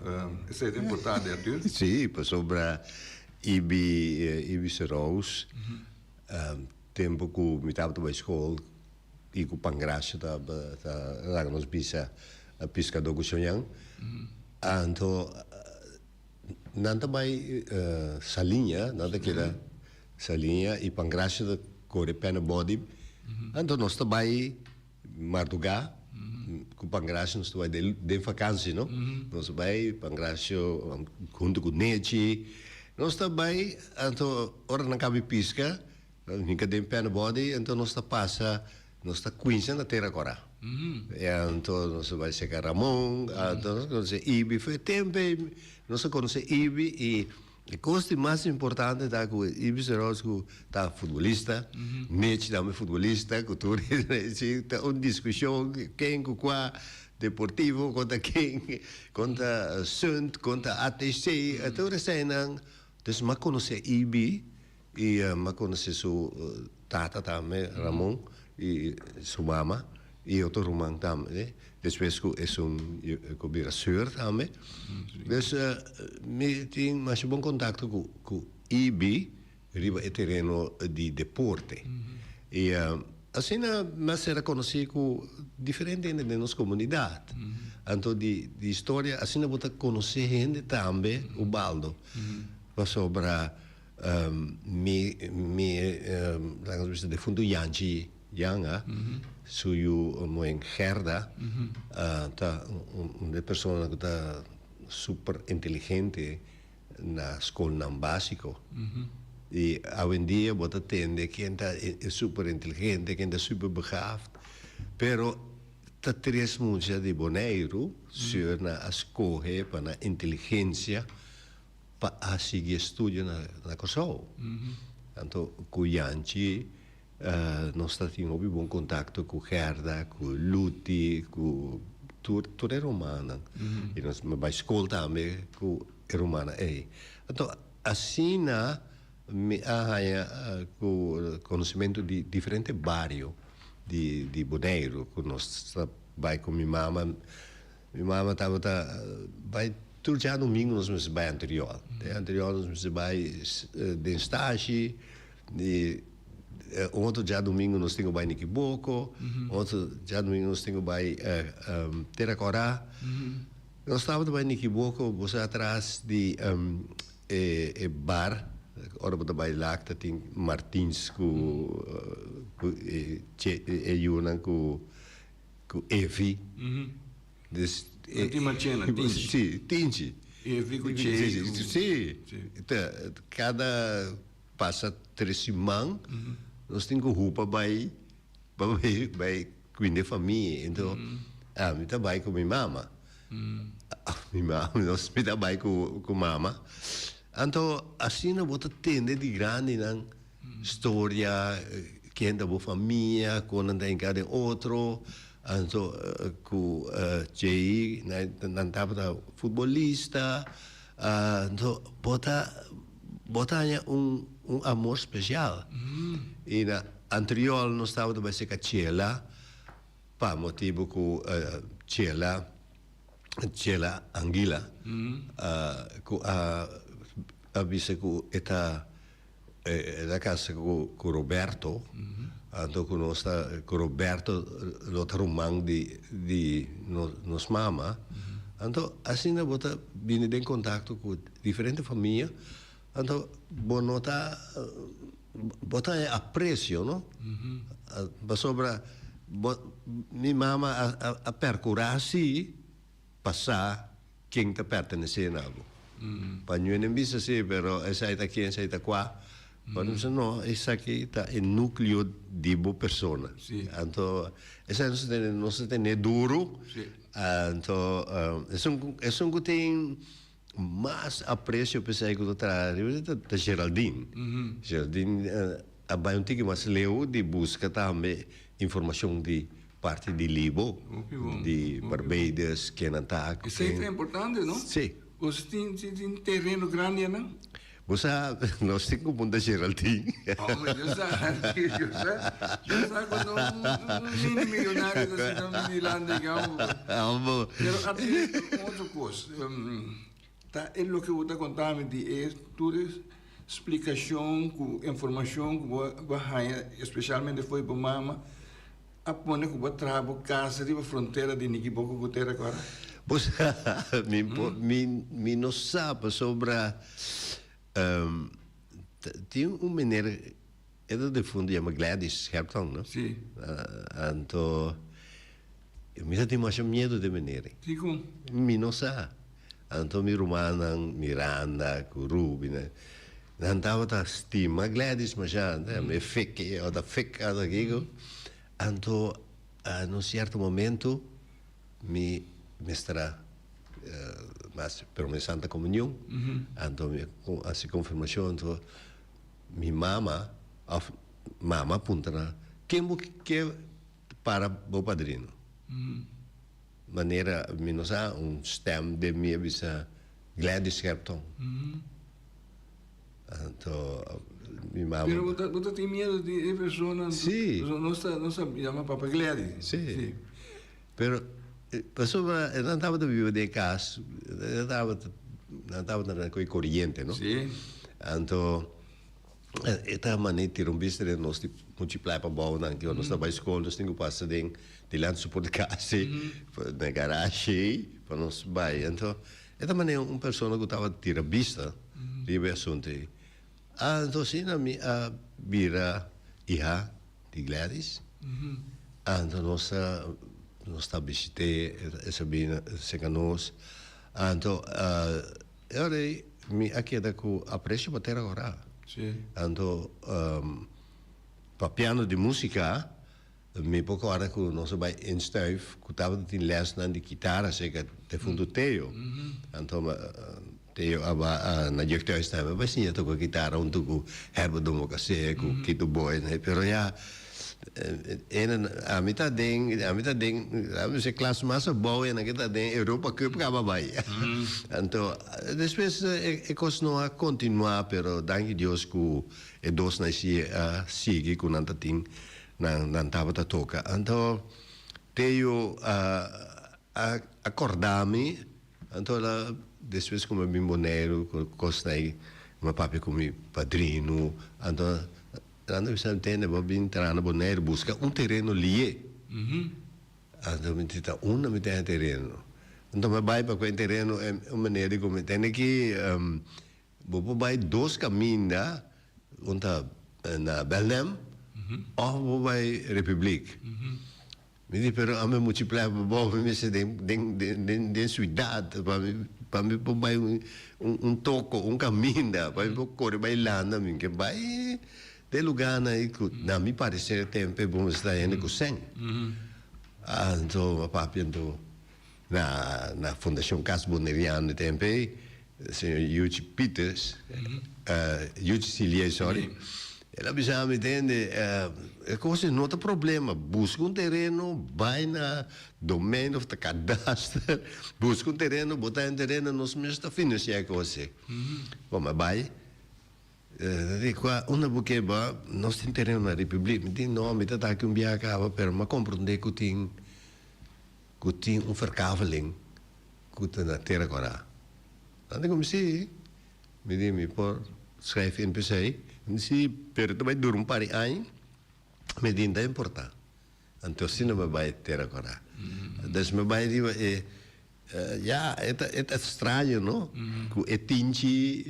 esei ta importante Arthur. Sí, pasobra Ibi Ibi Serous tempu ku mi tabata bai skol i ku Pangracio ta ta laga nos bisa piskadó ku Shonyan anto Nan ta bai Saliña, nan ta keda Saliña i Pangracio ta kore pena body. Anto nos ta bai mardugá ku Pangracio nos ta bai den vakansi no. Nos ta bai Pangracio huntu ku Nechi. Nos ta bai anto ora nan kabi piska nan hinka den pena body anto nos ta pasa Nos ta cuinsa na Tera Cora. E anto nos a bay seca Ramon, anto nos a conoce Ibi. Fu e tempo ey nos a conoce Ibi y e cos di mas importante ta cu Ibi Seros cu ta futbolista, Mitch tambe futbolista cu tur si ta un discusion ken cu cua Deportivo contra ken, contra Sunt, contra ATC, tur eseynan. Dus mi a conoce Ibi y mi a conoce su Tata tambe, Ramon, i su mama i otro ruman tambe. Despues ku esun ku bira sùr tambe. Dus mi tin masha bon kontakto ku ku Ibi riba e tereno di deporte. I asina mi a sera konosí ku diferente hende den nos komunidat. Anto di di historia asina bo ta konosé hende tambe, Ubaldo, pasobra. Mi mi laga nos bisa defuntu Yanchi Yanga su yu moen Gerda ta un de persona ku ta super inteligente na skolnan básiko i awendia bo ta tende ken ta super inteligente ken ta super begaafd pero ta tres mucha di Boneiru seur nan a skohe pa nan inteligensia. pa a sigui estudio na na Kòrsou. Anto ku Yanchi nos ta tin hopi bon kontakto ku Gerda, ku Luti, ku tur tur e rumannan. I nos bai skol tambe ku e rumannan ei. Anto asina mi a haña ku konosementu di diferente bario di di Boneiru ku nos ta bai ku mi mama. Mi mama tabata bai tur djadumingu nos mester bai Antriol. Den Antriol nos mester bai den stashi i un otro djadumingu nos tin ku bai Nikiboko, un otro djadumingu nos tin ku bai Tera Kòrá. Nos tabata bai Nikiboko bo sa atras di e bar ora bo ta bai Lac ta tin Martins ku e yunan ku Ku Evi. Dus e. Tin machena, tinchi. Si, tinchi. Evi ku Chey ku. Si. Ta kada pasa tres siman nos tin ku hupa bai pa bai bai kuinda e famia. Ento ami ta bai ku mi mama. Mi mama nos mi ta bai ku ku mama. Anto asina bo ta tende di grandinan. Storia, ken ta bo famia, kon nan ta hinká den otro, anto ku Jay nan tabata futbolista, anto bo ta bo ta haña un un amor spesial. I na anterior nos tabata bai seka Chela pa motibu ku Chela Chela Anguila ku a a bisa ku e ta El a casa cu Roberto, anto cu nos ta cu Roberto lo ta ruman di di nos mama, anto asina bo ta bini den contacto cu diferente famia, anto bo no ta bo ta haña aprecio no, pasobra bo mi mama a a percura si pa sa ken ta pertenesé na bo. Pa ñuenen bisa sí, pero esei ta ken, esei ta kua. Pa nos bisa no, esaki ta e núkleo di bo persona. Anto esei nos ta tene, nos ta tene duru. Anto esun esun ku tin mas apresio pa esei ku ta traha riba dje ta Geraldine. Geraldine a bai un tiki mas leu di buska tambe informashon di Parti di libo, di Barbados, ken nan ta. Esei ta importante, no? Si. Boso tin tin tereno grandi anan? Bo sa, nos tin ku punta Geraldine. Hombre, yo sa, yo sa, yo sa ku no un mini millonario ta sinta mi dilanti gau. Amo. Pero ati un otro kos, ta e loke bo ta konta mi di e tur e splikashon ku informashon ku bo a haña espeshalmente for di bo mama, A pone ku bo a traha bo kas riba frontera di Nikiboko ku Tera Kora? Bo sa, mi por, mi, mi no sa pasobra tin un meneer, e ta defuntu, yama Gladys Hertong, no? Si. Anto, mi ta tin masha miedu di e meneer ei. Dikon? Mi no sa. Anto mi rumannan Miranda ku Ruby nan, nan tabata stima Gladys masha, e fek e ota fek ota kiko. Anto na un sierto momento mi mester a mas prome Santa Comunion, anto mi a hasi konfirmashon, anto mi mama of mama a puntra nan, ken bo ke para bo padrino? Manera mi no sa un stem den mi a bisa Gladys Scherptong. Anto mi mama. Pero bo ta bo ta tin miedo di e persona. Si. Pasobra nos ta nos ta yama papa Gladys. Si. Si. Pero pasobra e nan tabata biba den e kas, nan tabata nan tabata na koe koriente no. Si. Anto E ta manera tira un bista den nos di muchi playa pa bou nan ki ora nos ta bai skol nos tin ku pasa den dilanti su por di kas ei na garage ei pa nos bai anto e ta manera un persona ku tabata tira bista riba e asuntu ei anto asina mi a bira iha di Gladys anto nos ta nos ta bishit'é e sa bini serka nos anto. E ora ei mi a keda ku apresio pa Tera Kòrá. Anto papiando di músika, mi por kòrda ku nos a bai instuif ku tabata tin lèsnan di kitara serka defuntu Teo. Anto. Teo a ba na jeugdhuis tambe pa siña toca kitara hunto cu Herbert Dombocasé, cu Kito Boy, pero ya ene ami ta den, ami ta den, ami bisa klas mas abou e nan ke ta den Europa Cup caba bay. Anto despues e cos no a continua pero danki Dios cu e dos nan si a sigui cu nan ta tin nan nan tabata toca. Anto Teo a a corda mi. Anto la despues ku mi a bin Boneiru ku kosnan ei mi a papia ku mi padrinu anto nan ta bisa mi tende bo a bin traha na Boneiru buska un tereno lié anto mi di ta unda mi ten e tereno anto mi a bai pa ku e tereno un manera di ku mi tende ki bo por bai dos kaminda un ta na Belnem òf bo por bai Republiek. Mi di, pero ami muchi playa pa bo, mi mester den, den, den, den suidat pa mi, pa mi por bai un, un toko, un kaminda, pa mi por kore bai landa, mi ke bai den lugarnan ei ku na mi pareser tempe bo mester ta hende ku sèn. Anto a papia anto na, na Fundashon Kas Boneriano e tempe ei, señor Yuchi Pieters, Yuchi Silié, sorry, El a bisa mi, Tende, e kos ei no ta problema. Buska un tereno, bai na domein of ta kadaster, buska un tereno, bo ta un tereno, nos mes ta finansiá e kos ei. Bon, mi a bai. Ta di, Kua, unda bo ke bo? Nos tin tereno na Republiek. Mi di, No, mi ta ta aki un biaha kaba, pero mi a komprondé ku tin, ku tin un verkaveling ku ta na Tera Kòrá. Nan di ku mi, Sí. Mi di mi por schrijf in p'esei? Mi di si, pero ta bai dura un par di aña. Mi di no ta importa. Anto asina mi a bai Tera Kòrá. Dus mi a bai riba e, ya, e ta e ta straño no, ku e tinchi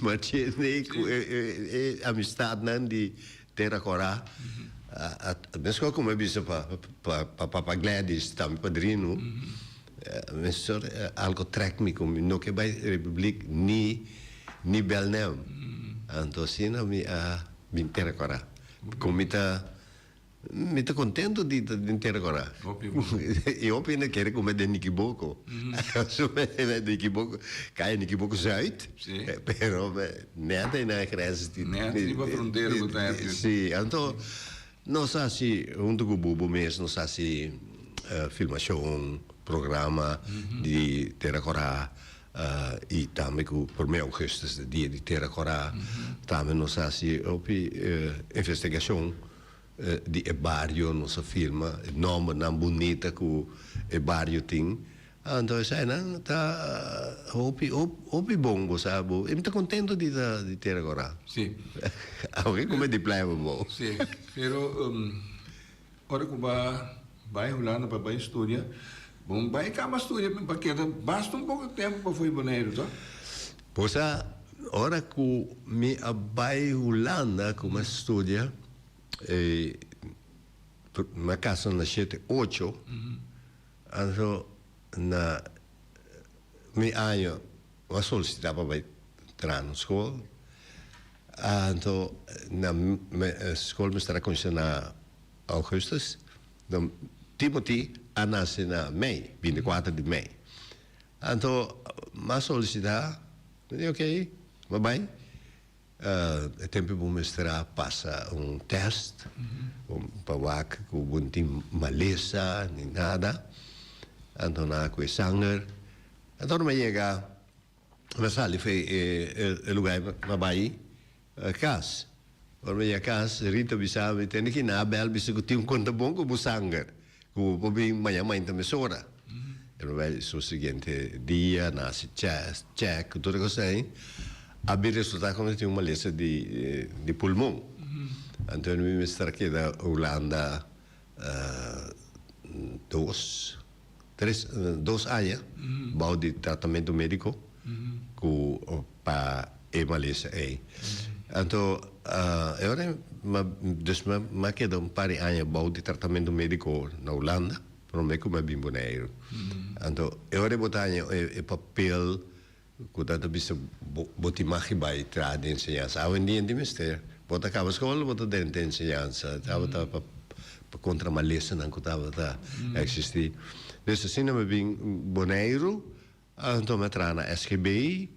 machete ku e amistatnan di Tera Kòrá. Meskos ku mi a bisa pa pa papa Gladys, ta mi padrino. Mesor algo trek mi ku mi no ke bai Republiek ni ni Belnem. Anto asina mi a bin Tera Kòrá. Ku mi ta mi ta kontento di ta den Tera Kòrá. I hopi hende kere ku mi den Nikiboko. Den Nikiboko, kaya Nikiboko Zuid. Pero nèt ei nan e grens di. Nèt riba frontera ku ta. Si, anto Nos a hasi huntu ku Bubu mes nos a hasi filmashon, programa di Tera Kòrá i tambe ku promé ougùstus ta dia di Tera Kòrá. Tambe nos a hasi hopi investigashon di e bario, nos a filma e nòmbernan bunita ku e bario tin. Anto esainan ta hopi hopi bon bo sa bo i mi ta contento di ta di Tera Kòrá. Sí. Aunke ku mi di playa pa bo. Sí, pero ora ku ba bai Hulanda pa bai studia, bo bai kaba studia pa keda basta un poko tempu pa fo'i Boneiru, to? Bo sa ora ku mi a bai Hulanda ku mi a studia e mi a kasa na shete ocho. Anto na mi año bo a solicita pa bai traha na school. Anto na school mester a cuminsa na augustus. Don Timothy a nace na mei, binticuater di mei. Anto m'a solicita, mi di ok, m'a bai. E tempu bo mester a pasa un test pa wak ku bo no tin malesa ni nada. Anto nan a kue sanger. Anto ora mi a yega, mi a sali for e lugar mi a bai kas. Ora mi a yega kas, Rita bisa mi, Tende ki nan a bel bisa ku tin un konta bon ku bo sanger, ku bo por bin maña mainta mesora. E lo bai su siguiente dia, nan hasi chest, check, tur e kos ei. A bin resulta ku mi tin un malesa di di pulmon. Anto mi mester a keda Hulanda dos, tres, dos aña bou di tratamentu mediko ku pa e malesa ei. Anto e ora ei dus mi a keda un par di aña bou di tratamentu mediko na Hulanda. Prome ku mi a bin Boneiru. Anto e ora bo ta haña e papel ku ta ta bisa bo bo tin mag di bai traha den enseñansa. Awendia no tin mester. Bo ta kaba skol bo ta drenta enseñansa. Tabata pa pa kontra malesanan ku tabata eksistí. Dus asina mi a bin Boneiru, anto mi a traha na SGB.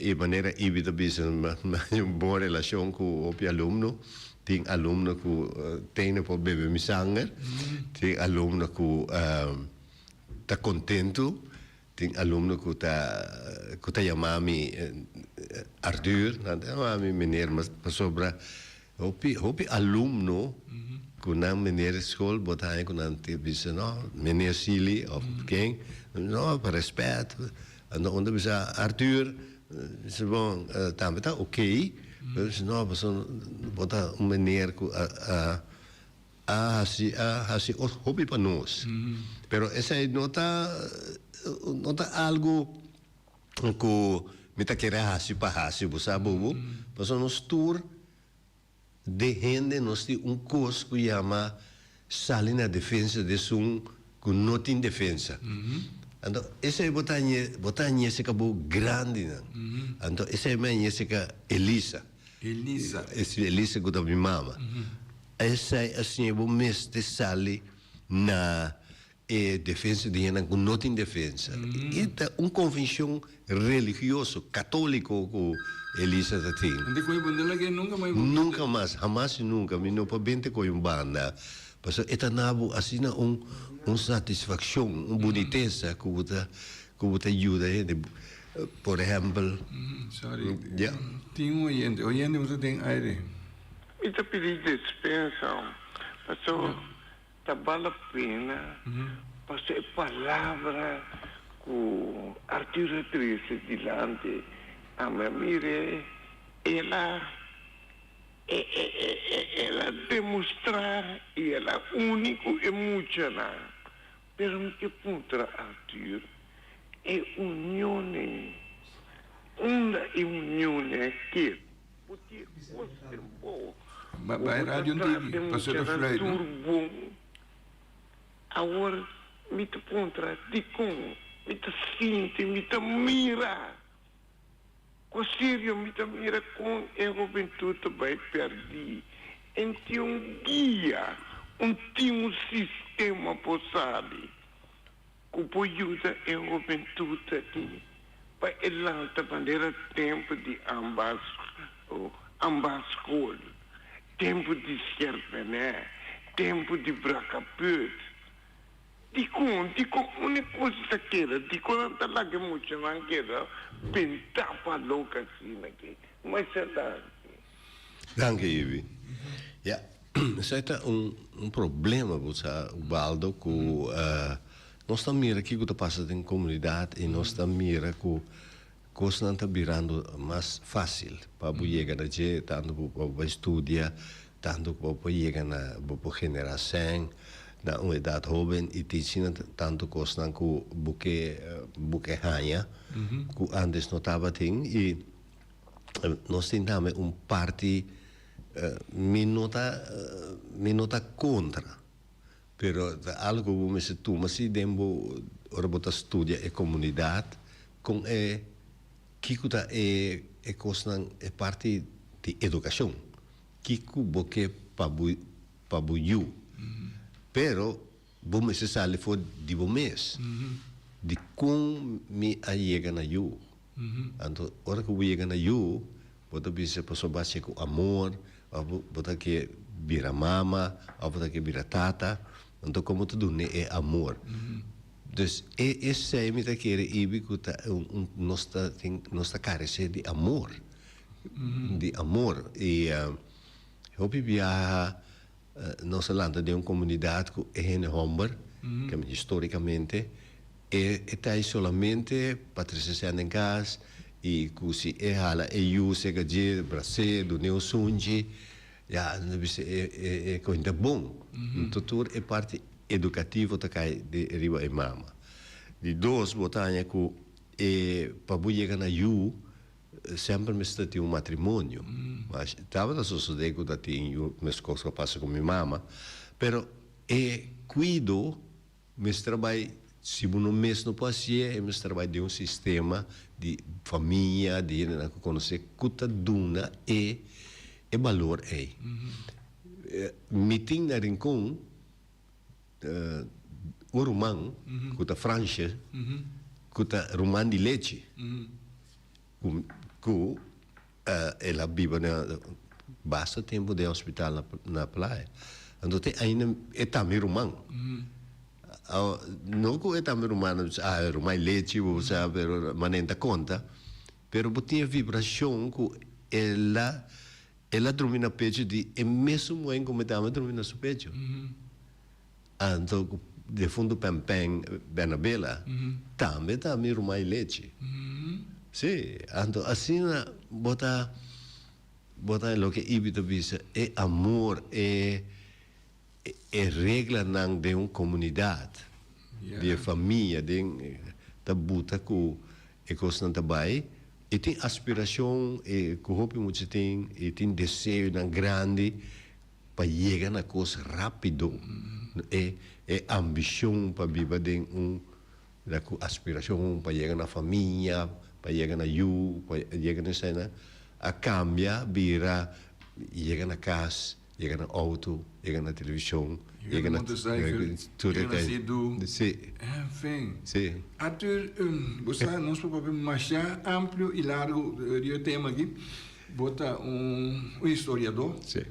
E manera Ibi ta bisa, mi haña un bon relashon ku hopi alumno. Tin alumno ku tene por bebe mi sanger, tin alumno ku ta kontentu, tin alumno ku ta ku ta yama mi Arthur, nan ta yama mi meneer pasobra hopi hopi alumno ku nan meneer skol bo ta haña ku nan ta bisa no meneer Silly of ken, no pa rèspèt. Anto un ta bisa, Arthur, bisa bon, tambe ta ok, pero bisa no, pasobra bo ta un meneer ku a a a hasi a hasi hopi pa nos. Pero esei no ta no ta algu ku mi ta kere hasi pa hasi, bo sa bobo, pasobra nos tur Den hende nos tin un kos ku yama sali na defensa di esun ku no tin defensa. Anto esei bo ta hañ'e, bo ta hañ'e seka bo grandinan. Anto esei mi hañ'e seka Elisa. Elisa. Elisa ku ta mi mama. Esei a siña bo mester sali na E defensa di hendenan ku no tin defensa. E ta un konvenshon religioso, katóliko ku Elisa ta tin. Ante koe banda lag'é nunka mas bo. Nunka mas, hamas i nunka. Mi no por bente koe un banda. Pasobra e ta na bo asina un un satisfakshon, un bunitesa ku bo ta ku bo ta yuda hende. Por ehèmpel. Sorry. Ya. Tin un oyente. Oyente bo ta den aire. Mi ta pidi despensa pasobra Ta bal la pena pasobra e palabra ku Arthur a trese dilanti ami a mir'é, el a el a demostrá i el a uni ku e muchanan. Pero mi ke puntra Arthur, e union ei, unda e union ei a keda? Bo tin kos den bo. Ba bai radio Bo ta un tiki, trata pasobra ta muchanan fluit, no? tur bon. Awor mi ta puntra dikon mi ta sinti, mi ta mira ku serio mi ta mira kon e hubentut ta bai pèrdí. En tin un guia, un tin un sistema por sali ku por yuda e hubentut aki pa e lanta manera tempu di ambas ambas skol, tempu di skèrpènè, tempu di brakaput. Dikon? Dikon uni kos ta keda? Dikon nan ta laga e muchanan keda bentá pa loke asina aki? Masha danki. Danki Ivi. Ya, esei ta un un problema bo sa Ubaldo ku nos ta mira kiko ta pasa den komunidat i nos ta mira ku kosnan ta birando mas fásil pa bo yega na dje tantu ku pa bo bai studia, tantu ku pa bo por yega na bo por generá sèn na un edat hóben i tin asina tantu kosnan ku bo ke bo ke haña ku ántes no tabatin i Nos tin tambe un parti, mi no ta, mi no ta kontra, pero ta algo ku bo mester tuma si den bo, ora bo ta studia e komunidat, kon e, kiko ta e e kosnan, e parti di edukashon, kiko bo ke pa bo, pa bo yu. Pero Bo mester sali for di bo mes. Di kon mi a yega na yu? Anto ora ku bo yega na yu, bo ta bisa pasobra bo a hasi ku amor, òf bo ta ke bira mama, òf bo ta ke bira tata. Anto kon bo ta dun'é e amor? Dus e esei mi ta kere ibi ku ta un nos ta tin nos ta karesé di amor, di amor. I hopi biaha Nos a lanta den un komunidat ku e hende hòmber, ke histórikamente e ta ei solamente pa trese sèn den kas i ku si e hala e yu seka dje, bras'é, dun'é un sunchi, ya nan ta bisa e koin ta bon. Nto tur e parti edukativo ta kai riba e mama. Di dos, bo ta haña ku e pa bo yega na yu, Semper mester tin un matrimonio. Mas tabata sosode cu ta tin yu mescos cu a pasa cu mi mama. Pero e cuido mester a bay, si bo no mes no por hacié, e mester a bay den un sistema di famia, di hendenan cu conoce cu ta duna e e balor ey. Mi tin na Rincon un ruman cu ta Fransje, cu ta ruman di lechi. Ku Ku el a biba na basta tempu den hospital na na Playa. Anto te ainda e ta mi ruman. No ku e ta mi ruman, ah e ruman lechi bo sa, pero manera ta konta. Pero bo tin e vibrashon ku el a el a drumi na pechu di e mesun muhé ku mi tambe a drumi na su pechu. Anto ku defuntu Pènpèn Bernabela tambe ta mi ruman i lechi. Sí, anto asina bo ta bo ta loke Ibi ta bisa e amor e e reglanan den un komunidat di e famia den ta buta ku e kosnan ta bai i tin aspirashon e ku hopi mucha tin i tin deseonan grandi Pa yega na kos rápido, e e ambishon pa biba den un na ku aspirashon pa yega na famia, pa yega na yu, pa yega na esena, a kambia bira yega na kas, yega na outo, yega na televishon, yega na motorcycle, yega na sidu, enfin. Si. Arthur, bo sa nos por papia masha amplio i largu riba e tema aki. Bo ta un historiadó. Sí.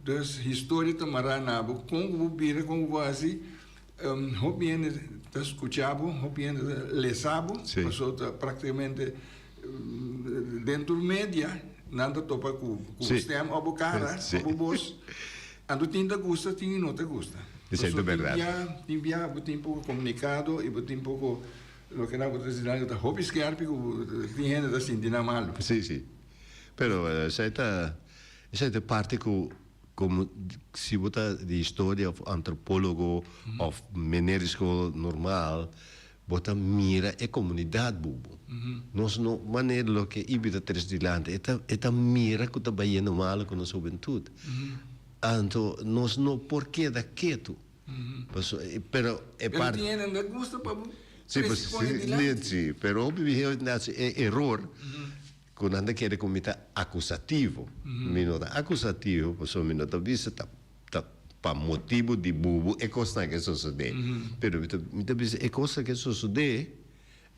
Dus historia ta mará na bo. Kon ku bo bira, kon ku bo hasi, hopi hende ta skucha bo, hopi hende ta lesa bo. Sí. Pasobra ta praktikamente den tur media nan ta topa ku bo stèm òf bo kara òf bo bos. Anto tin ta gusta, tin no ta gusta. Esei ta bèrdat. Tin bia bo tin poko komunikado i bo tin poko loke nan bo ta disi nan ta hopi skèrpi ku tin hende ta sinti nan malu. Sí, sí. Pero esei ta esei ta parti ku komo si bo ta di historia of antropologo of meneer di skol normal bo ta mira e komunidat bubu. Nos no manera loke Ibi ta tres dilanti e ta e ta mira ku ta bayendo malo ku nos hubentut. Anto nos no por keda ketu. Paso pero e Pero parti tin hende no gusta pa bo Sí, trese pues, kon e sí, dilanti. sí, pero hopi bieu ta haci e eror Ku nan ta kere ku mi ta akusativo. Mi no ta akusativo pasobra mi no ta bisa ta ta pa motibu di bubu e kosnan ke sosodé. Pero mi ta mi ta bisa e kosnan ke sosodé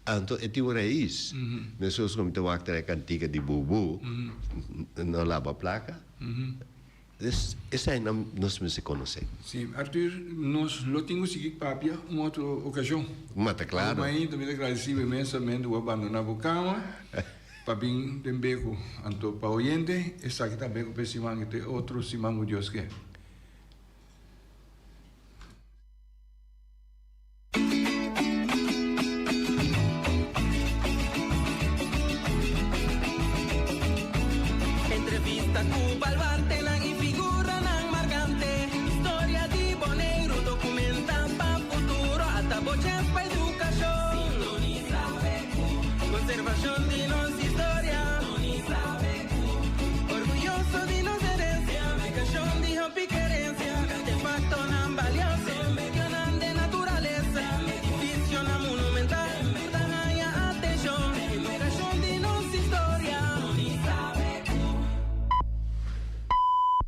anto e tin un rais. Meskos ku mi ta wak trae kantika di bubu no laba plaka. Es esainan nos mester konosé. Sí, Arthur, nos lo tin ku sigui papia un otro okashon. Ma ta klaro. Awe mainta mi ta gradisibo inmensamente bo a bandoná bo kama pa bin den Beku. Anto pa oyente, esaki ta Beku p'e siman i te otro siman ku Dios ke. Entrevista ku baluartenan i figuranan markante. Historia di Boneiru dokumentá pa futuro. Ata bo chèns pa edukashon. Sintonisa BQ. Konservashon di nos.